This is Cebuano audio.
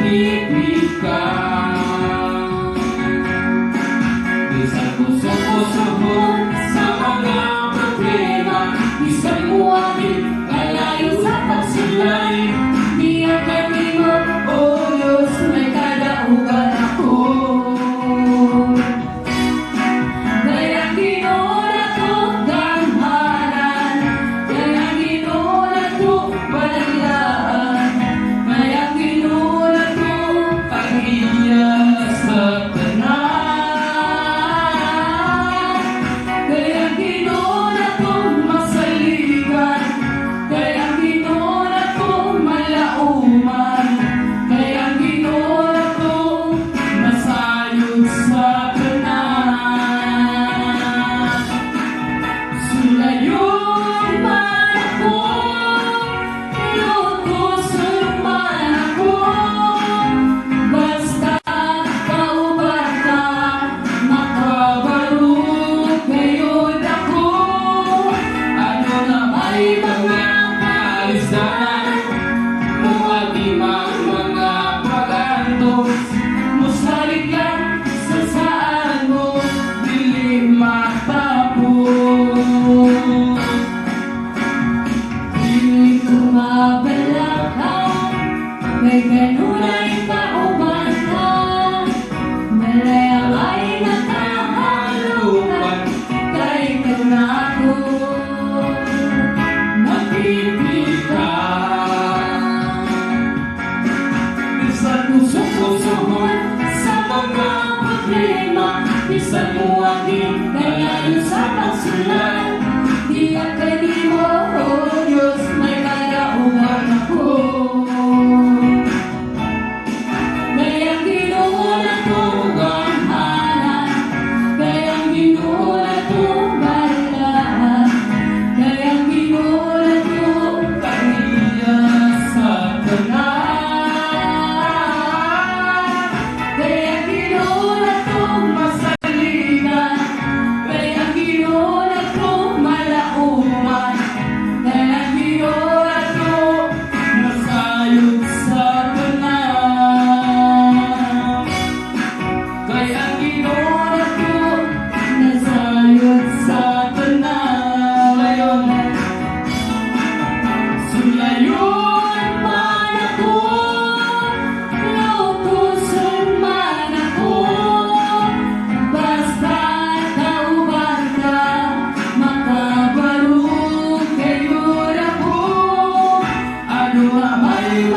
Nagpipika. Bisan kusog-kusog sa mga problema, bisan muagi kalayo sa pagsulay, diya kanimo, O Diyos, may kadaugan ako. Kay ang Ginoo atong gamhanan, kay ang Ginoo atong balaan, kay ang Ginoo atong tag-iya sa tanan. Kay ang Ginoo atong masaligan, kay ang Ginoo atong malauman, kay ang Ginoo atong nasayod sa tanan. Sulayon man ako, lutuson man ako, basta kauban ka, makabarog gayud ako. Aduna may mga kaalisdanan, moagi mang mga pag-antos, musalig lang sa saan mo, dili matapos. Dili ko mabalaka, kay kanunay kauban ka. Malay ang ay nakahalukan, kay kanako nagpipika. Bisan kusog-kusogon sa mga problema, bisan muagi kalayo sa pagsulay, diya kanimo, O Diyos, may kadaugan ako. Kay ang Ginoo atong gamhanan, kay ang Ginoo atong balaan, kay ang Ginoo atong tag-iya sa tanan. Kay ang Ginoo atong masaligan, kay ang Ginoo atong malauman, kay ang Ginoo atong nasayod sa tanan. Kay ang Ginoo atong nasayod sa tanan. Sulayon man ako, lutuson man ako, basta kauban ka, makabarog gayud ako. Aduna may